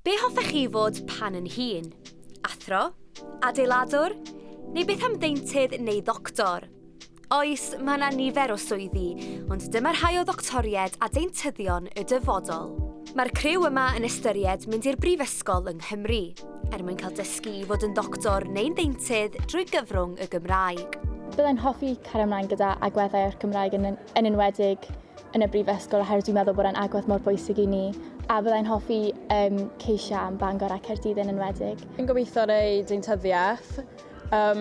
Be hoffech chi fod pan yn hŷn? Athro? Adeiladwr? Neu beth am ddeintydd neu ddoctor? Oes, mae yna nifer o swyddi, ond dyma rhai o ddoctoried a deintyddion y dyfodol. Mae'r criw yma yn ystyried mynd i'r brifysgol yng Nghymru, er mwyn cael dysgu i fod yn ddoctor neu'n ddeintydd drwy gyfrwng y Gymraeg. Byddai'n hoffi cario ymlaen gyda agweddau o'r Cymraeg yn, yn enwedig yn y brifysgol oherwydd dwi'n meddwl bod e'n agwedd mor bwysig i ni a byddai'n hoffi um, ceisio am Bangor a Caerdydd yn enwedig. Dwi'n gobeithio neu deintyddiaeth um,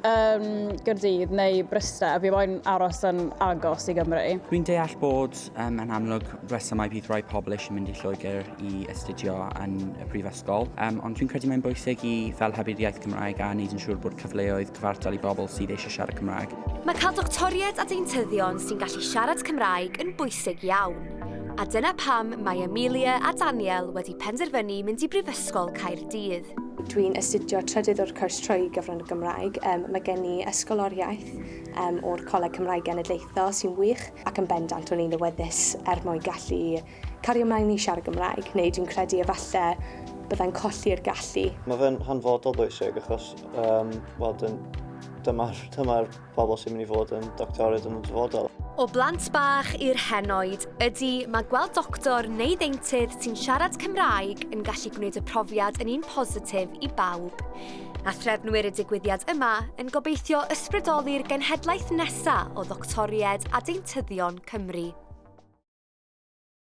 um, Gaerdydd neu Bryste. Fi moyn aros yn agos i Gymru. Dwi'n deall bod um, yn amlwg resymau bydd rhai pobl eisiau mynd i Lloegr i astudio yn y brifysgol, um, ond dwi'n credu mae'n bwysig i fel hybu'r iaith Cymraeg a wneud yn siŵr bod cyfleoedd cyfartal i bobl sydd eisiau siarad Cymraeg. Mae cael doctoriaid a deintyddion sy'n gallu siarad Cymraeg yn bwysig iawn, a dyna pam mae Amelia a Daniel wedi penderfynu mynd i Brifysgol Caerdydd. Dwi'n astudio trydydd o'r cwrs trwy gyfrwng y Gymraeg. Um, mae gen i ysgoloriaeth um, o'r Coleg Cymraeg Genedlaethol sy'n wych ac yn bendant o'n i'n awyddus er mwyn gallu cario mlaen i siarad Gymraeg, neu dwi'n credu efallai byddai'n colli'r gallu. Mae fe'n hanfodol bwysig achos um, wel, dyma'r dyma pobl sy'n mynd i fod yn doctoriaid yn y dyfodol. O blant bach i'r henoed, ydy, mae gweld doctor neu ddeintydd sy'n siarad Cymraeg yn gallu gwneud y profiad yn un positif i bawb. A threfnwyr y digwyddiad yma yn gobeithio ysbrydoli'r genhedlaeth nesa o ddoctoried a deintyddion Cymru.